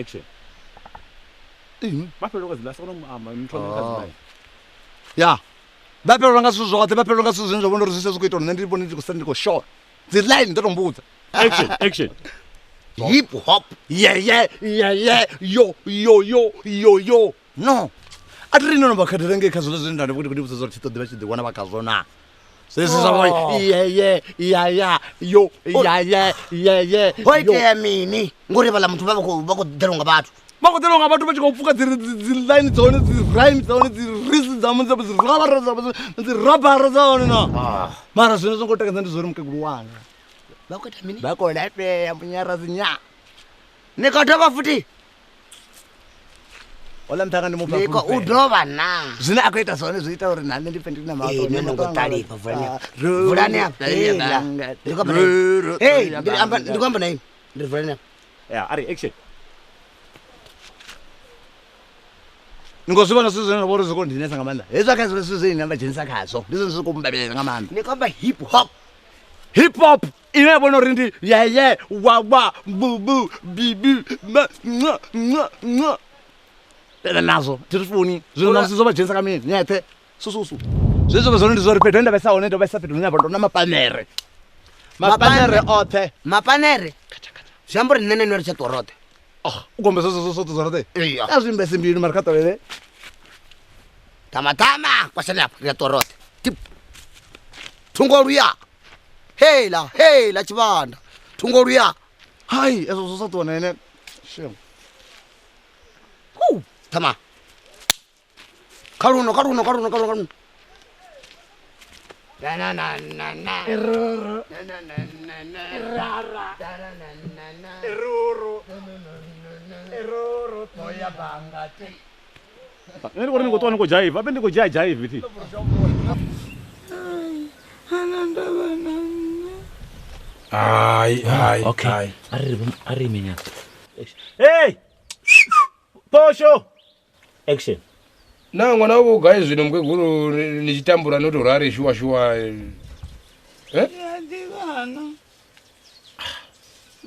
Action. Vha fhelelwa nga dzi ḽa sokona amba muthu ane kha dzi line. Ya. Vha fhelelwa nga zwithu zwoṱhe, vha fhelelwa nga zwithu zwine zwa vhona uri zwi sia zwi khou ita uri nṋe ndi vhone ndi khou sala ndi khou shona. Dzi line ndo to mbudza. Action, action. Hip hop. Yeah yeah yeah yeah yo yo yo yo yo. No. A thi ri no no vha khathela ngei kha zwiḽa zwine nda ndi khou ndi vhudza uri thi ṱoḓi vha tshi ḓi wana vha khazwo na. Zwezwi zwa vho yeah yeah yeah yeah yo yeah yeah yeah yeah. Ho itea mini ngori vhaḽa muthu vha vha khou vha khou ḓelwa nga vhathu. Vha khou ḓelwa nga vhathu vha tshi khou pfuka dzi dzi line dza hone dzi rhyme dza hone dzi risi dza hone dzi rabara dza dzi rabara dza hone na. Mara zwine zwo ngo takadza ndi zwa uri mukegulu wanga Vha khou ita mini? vha khou lafhea munyara dzinya. Ni khou dovha futhi. Ola mthanga ndi mupfa Ni khou u dovha na. Zwine a khou ita zwone zwi ita uri na nṋe ndi pfe ndi na maṱo. Ee, nṋe ndo ngo ṱalifha vulani afha. Vulani afha. Heiḽa. Ndi khou amba na inwi. Hey, ndi amba ndi khou amba na inwi. Ndi ri vulani afha. Ya, ari action. Ni khou zwi vhona zwithu zwine zwa vha uri zwi khou ndinesa nga maanḓa. Hezwi kha zwithu zwine vha dzhenisa khazwo ndi zwone zwi khou mbavhelela nga maanḓa. Ni khou amba hip hop. Hip hop ine ya vhona uri ndi yeye wa wa bu bu bi bi ma nwa nwa nwa. Tenda nazwo thi zwi funi zwino na musi zwo vha dzhenisa kha mini nyeṱhe sususu. Zwe zwa vha zwone ndi zwa uri fhethu he nda vhaisa hone ndo vhaisa fhethu hune ha vha ndo na mapanere. Mapanere oṱhe. Mapanere. Zwi amba uri nṋe na inwi ri tsha ṱuwa roṱhe. Oh, u kombe zwo zwo zwo zwo roṱhe. Iya. A zwi mbese mbilu mara kha ṱolele. Tama tama kwashani afha ri a ṱuwa roṱhe. Tip. Thungo luya. Heila heila tshivhanda. Thungo luya. Hai, ezwo zwo sa ṱuwa na ene. Shem. Hu, tama. Kha luno kha luno kha luno kha luno kha luno. Na na na na na. Eroro. Na na na na na. Erara. Na na na na na. Eroro. Eroro toya banga te. Nṋe ndi khou ri ni khou ṱuwa ni khou dzhaiva, abe ndi khou dzhia dzhaivi thi. Ana ndavha na nṋe. Hai, hai, Okay. hai. A ri a ri minya. Hey! Posho. Action. Na ṅwana wavho u gai zwino mukegulu ni tshi tambula no tou rali shuwa shuwa. Eh? Ndi a ḓivhana.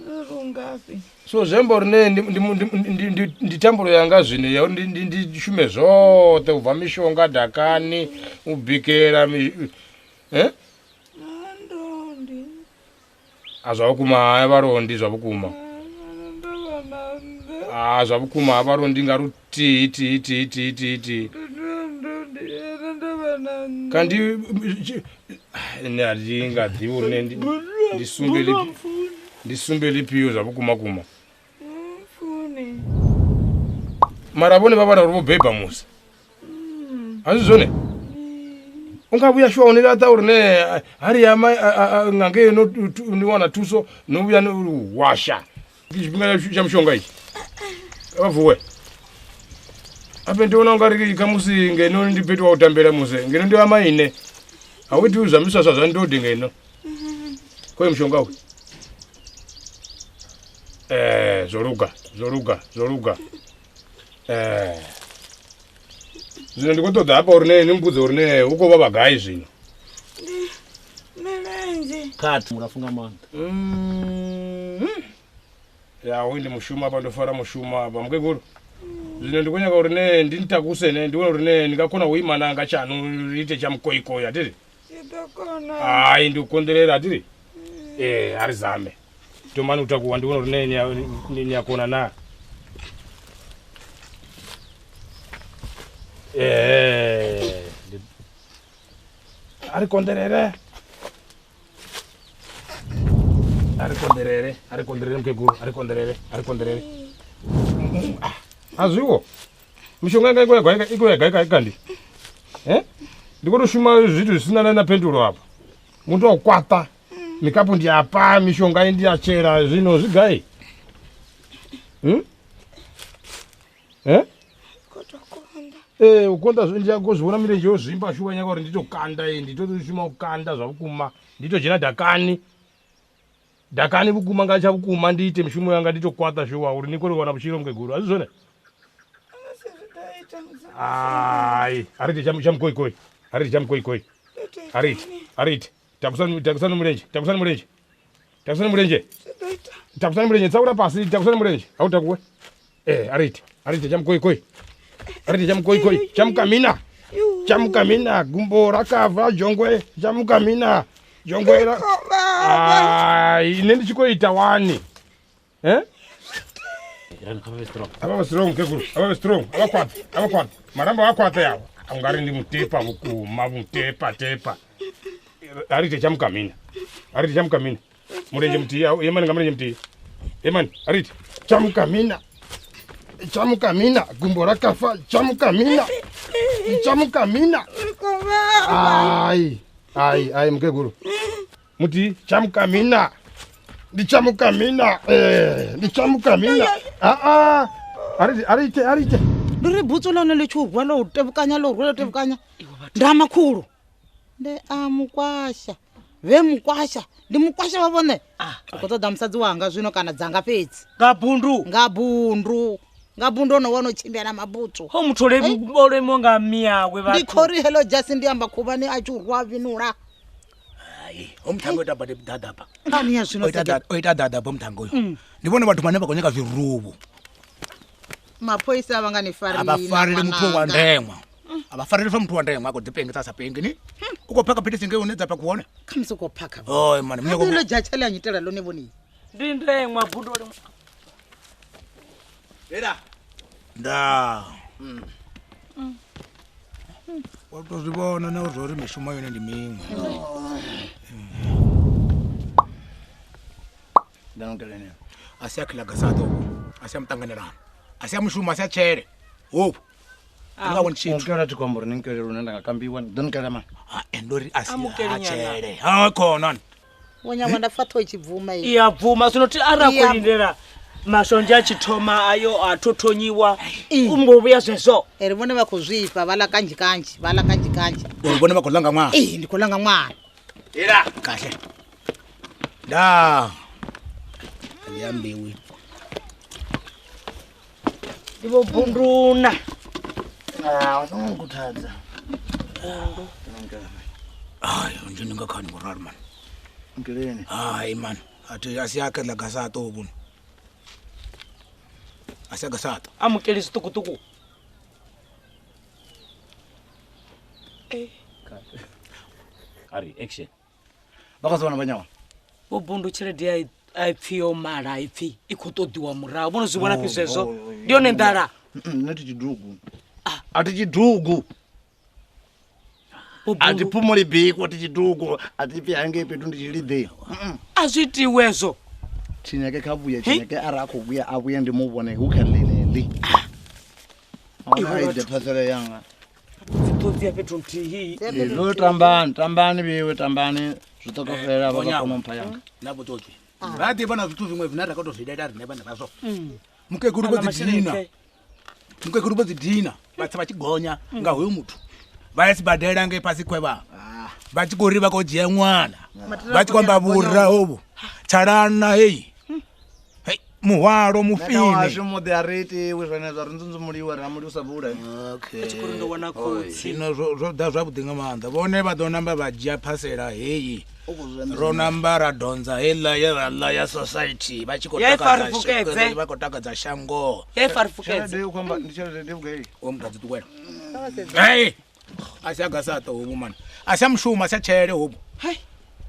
Uri u ngafhi? So zwi amba uri ne ndi, ndi, ndi, ndi, ndi, ndi tambulo yanga zwino ya uri ndi, ndi, ndi shume zwoṱhe u bva mishonga dakani u bikela mi, eh? Ha ndondi. A zwa vhukuma ha vhalondi zwa vhukuma. Ana ndavha na nṋe. A zwa vhukuma ha vhalondi nga luthihi thihi thihi thihi thihi thihi. Ndondi ana ndavha na nṋe. Kandi nṋe a thi nga ḓivhi uri ne ndi, ndi sumbe lifhio ndi sumbe lifhio zwa vhukuma kuma. Mfuni. Mara vhone vha vhana uri vho beba musi. A si zwone? U nga vhuya shuwa ni laṱa uri ne ha ri ama nga ngei no ni wana thuso no vhuya no washa. Tshifhinga tsha mushonga itshi. Vha vuwe. Ape ndi vhona ungari khamusi ngeno ndi fhethu wa u tambela musi ngeno ndi ama ine. A hu itiwi zwa miswaswa zwa ndode ngeno. Khoyu mushonga uyu. Eh, zwo luga, zwo luga, zwo luga. Eh. Zwino ndi khou ṱoḓa hafha uri ne ni mbudze uri ne hu khou vha vha gai zwino. Milenzhe. Cut. Mulapfu nga maanḓa. Ya hoyu ndi mushumo hafha ndo fara mushumo hafha mukegulu. Zwino ndi khou nyaga uri ne ndi ntakuse ne ndi vhone uri ne ndi nga kona u ima na nga tshaṋu ri ite tsha mukoikoi a thi ri? Tshi ḓo kona. Hai ndi u konḓelela a thi ri? Ee a ri zame. Thomani u takuwa ndi vhone uri ne ni a kona naa. Ee a ri konḓelele. A ri konḓelele, a ri konḓelele mukegulu, a ri konḓelele, a ri konḓelele. A zwiwo. Mishonga yanga iko ya iko ya gai kandi. Eh? Ndi khou tou shuma zwithu zwi sina na phendulo afha. Muthu wa u kwaṱa. Mikapu ndi a pa, mishonga ndi a tshela zwino zwi gai? Hmm? Eh? Ee, u konḓa zwi ndi a zwi vhona milenzhe yo zwimba shuwa nyaga uri ndi to kanda ee, ndi to shuma u kanda zwa vhukuma, ndi to dzhena dakani. Dakani vhukuma nga tsha vhukuma ndi ite mishumo yanga ndi to kwaṱa shuwa uri ni kone u wana vhutshilo mukegulu. A si zwone? Hai, a ri ite tsha mukoikoi. A ri ite tsha mukoikoi. A ri ite, a ri ite. Takusani takusani mulenzhe, takusani mulenzhe. Takusani mulenzhe. Takusani mulenzhe, tsaula pasi, takusani mulenzhe. A u takuwe. Arite chamkoikoi. Arite chamkoikoi. Chamukamina. Chamukamina gumbo rakavha jongwe. Chamukamina. Jongwe ra. Ah, ine ndichikoita wani. Eh? Ava strong kekuru. Ava strong. Ava kwata. Ava kwata. Maramba akwata yawo. Angari ndi mutepa vukuma mutepa tepa. Arite chamukamina. Arite chamukamina. Murenje muti yemani ngamurenje muti. Yemani arite chamukamina. Chamukamina gumbo rakafa chamukamina. Chamukamina. Ai ai ai mukeguru. Muti chamukamina. Ndichamukamina. Ndichamukamina. Ah ah. Arite arite arite. Ndiri butsu lone le tshugwa lo tevukanya lo rwela tevukanya. Ndamakhulu. Nde a mukwasha. Vhe mukwasha. Ndi mukwasha wa vhone. U khou ṱoḓa musadzi wanga zwino kana dzanga fhedzi. Nga bundu. Nga bundu. Nga bundu ono wono tshimbila na mabutsu. Ho muthu le mo nga miawe vhathu. Ndi khori hello jasi ndi amba khuvhani a tshi urwa vinula. Hai, o muthango ita bade dada pa. Ngani ya zwino o ita dada bo muthango uyo. Ndi vhone vhathu vhane vha khou nyaka zwiruvhu. Maphoisa a vha nga ni fareli. A vha fareli muthu wa ndengwa. A vha fareli fa muthu wa ndengwa a khou ḓipengisa sa pengi ni. U khou phaka philisi ngei hune dza phakha hone. Khamusi u khou phakha. Oi mani mnyako. Ndo dzha tshele a nyitela ḽone vhoni. Ndi ndengwa bundo le. Ela. Nda. Wa to zwi vhona na uri mishumo yone ndi miṅwe. Ndanonkelene. A si a khilaga sa to. A si a mutanganelano. A si a mushumo a si a tshele. Hopu. Nga won tshithu. Nkela thi kwamba uri ni nkele lune nda nga kambiwa ndo nkela mani. Ha ndo ri a si a tshele. Ha khona. Wonyangwa nda pfa ṱhoho i tshi bvuma iyi. Iya bvuma zwino thi ara khou lindela mashonzha a tshi thoma ayo a thothonyiwa u mbo vhuya zwezwo. Ri vhone vha khou zwifha vha ḽa kanzhi kanzhi vha ḽa kanzhi kanzhi. Uri vhone vha khou langa ṅwana. Ee ndi khou langa ṅwana. Ela kahle. Da. Ndi ambiwi. Ndi vho bunduna. Ah, u songo Bundu. Ai, nje ninga khani ngoralo man. Nkeleni. Hayi man, athi asiyakhe la gasato ubuna. Asiya gasato. Amukeli zitukutuku. Ari action. Vha banyawa. Vho bundu tshelede a ipfi yo mala ipfi i khou ṱoḓiwa murahu. Vhono zwi vhona fhi zwezwo? Ndi yone nḓala. Nṋe thi tshidugu. A thi tshidugu. A thi phumuli biko thi tshidugu, a thi pfi hangei fhethu ndi tshiliḓeni. A zwi itiwe zwo. Tshinyeke kha vhuye, tshinyeke ara a khou vhuya a vhuye ndi mu vhone hu kha ḽeneḽi. Ahuna ide phasela yanga. Dzi ṱhodzi ya fhethu nthihi. Ndo tambani, tambani vhiwe tambani zwi ṱoka fhela vha kona mpha yanga. Na vhutsotsi. Ra ḓivha na zwithu zwiṅwe zwine ra khou tou zwi ita riṋe vhane vhazwo. Mukegulu vho dzi dina. Mukegulu vho dzi dina vha tsa vha tshi gonya nga hoyo muthu. Vha ya sibadela ngei fhasi khwevha. Vha tshi khou ri vha khou dzhia ṅwana. Vha tshi khou amba vhura hovhu. Tshalana heyi. Hey, muhwalo mufhini. Washu muḓi a ri itiwi zwenezwo ri nzunzumuliwe ra muli u sa vula. Okay. Tshi khou ri ndo wana khotsi. Zwino zwo ḓa zwavhuḓi nga maanḓa. Vhone vha ḓo namba vha dzhia phasela heyi. Ro namba ra donza heiḽa ye ra ḽa ya society vha tshi khou takadza vha khou takadza shango. Ya ifarifukedze. Tshelede u khou amba ndi tshelede ndi vhugai? O muthu a dzi ṱuwela. Hey! A si a gasato hovhu mani. A si a mushumo a si a tshele hovhu.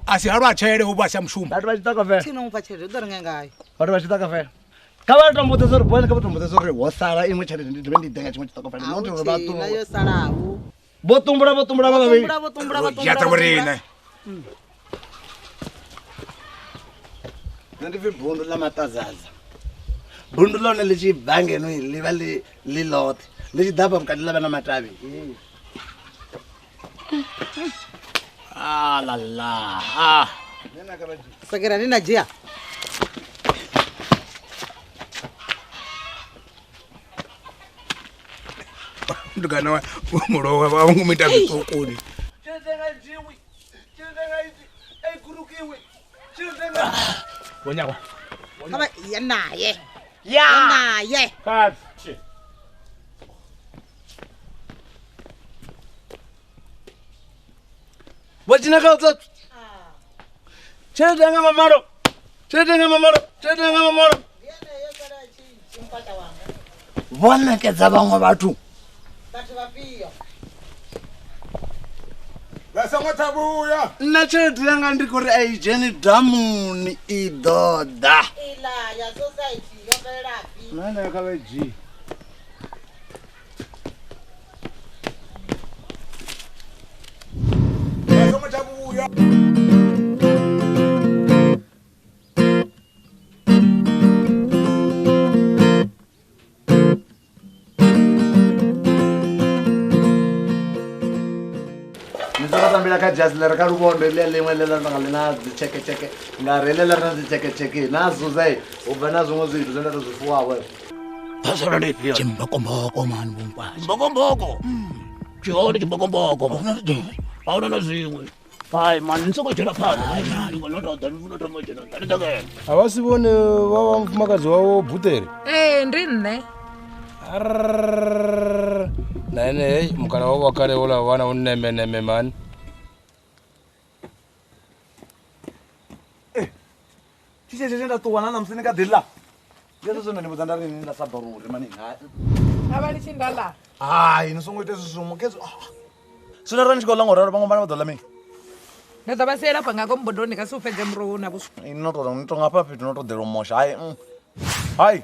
A si halwa tshele hovhu a si a mushumo. Vhathu vha tshi ṱoka Thina mupha tshelede u ḓo renga ngayo. Vhathu vha tshi ṱoka fela. Kha vha to mbudzisa uri bone kha vha to mbudzisa uri ho sala iṅwe tshelede ndi dovhe ndi ḓe nga tshiṅwe tshiṱokofela. Not uri vha ṱuwa. Yo salaho. Vho tumbula vho tumbula vha vhavhili. Vho tumbula vho tumbula. Ya ta vhorine. Nṋe ndi pfi bundu ḽa maṱazaza. Bundu ḽone ḽi tshi bva ngeno ḽi vha ḽi ḽoṱhe. Ḽi tshi ḓa hafha vhukati ḽa vha na matavhi. Ah la la. Ah. Sakera ni na dzhia. Ndugana wa mulowa vha ngo muita zwiṱukuni. Tshelede nga dzhiwi. Tshelede nga idzi ai gurukiwi. Tshelede nga Vhonyawa. Kha vha ya naye. Ya naye. Cut. Vho tshineka utsotsi. Tshelede nga mamalo. Tshelede nga mamalo. Tshelede nga mamalo. Ndi yeneyo sala tshi mpata wanga. Vho ṋekedza vhaṅwe vhathu. Vhathu vhafhio? Vha songo thavhuya. Nṋe tshelede yanga ndi khou ri a i dzheni damuni i ḓo ḓa. Iḽa ya society yo fhelelafhi? Na yeneyo kha vha i dzhie. Vha songo tsha vhuya. Ni songo tambela kha dzhasi ḽi re kha luvhondo heḽia ḽiṅwe ḽe ḽa tonga ḽi na dzitsheketsheke ngauri heḽia ḽi re na dzitsheketsheke na zuza hu bva na zwiṅwe zwithu zwine nda tou zwi fuwavho. Phasela ndi ifhio? Chimbokomboko mani vhonkwasha. Mbokomboko. Tshihone chimbokomboko. Hauna na zwiṅwe. Hai mani ni songo dzhena phanḓa. No tou ḓa no thoma u dzhena nṱha ni ḓakele. A vha si vhone vha vha mufumakadzi wavho Butere. Ee, ndi nṋe. Arrrr. Na ene hei mukala wavho wa kale houḽa wana u nemeneme mani. Tshi tshetshe nda ṱuwa na ṋamusi ni kha ḓi ḽa. Ndi hezwo zwine nda ni vhudza nda ri ni nda sa ḓo uri mani. Hai. A vha litshi nda ḽa. Hai ni songo ita hezwi zwiṅwe khezwi. Zwino arali ni tshi khou ḽa ngo ralo vhaṅwe vhana vha ḓo ḽa mini? Ndi ḓo vha siela afha nga ngomu bodoni ka si u fhedze muroho na vhuswa. Ini no to ni to nga hafha fhethu no to ḓela u mosha. Hai. Hai.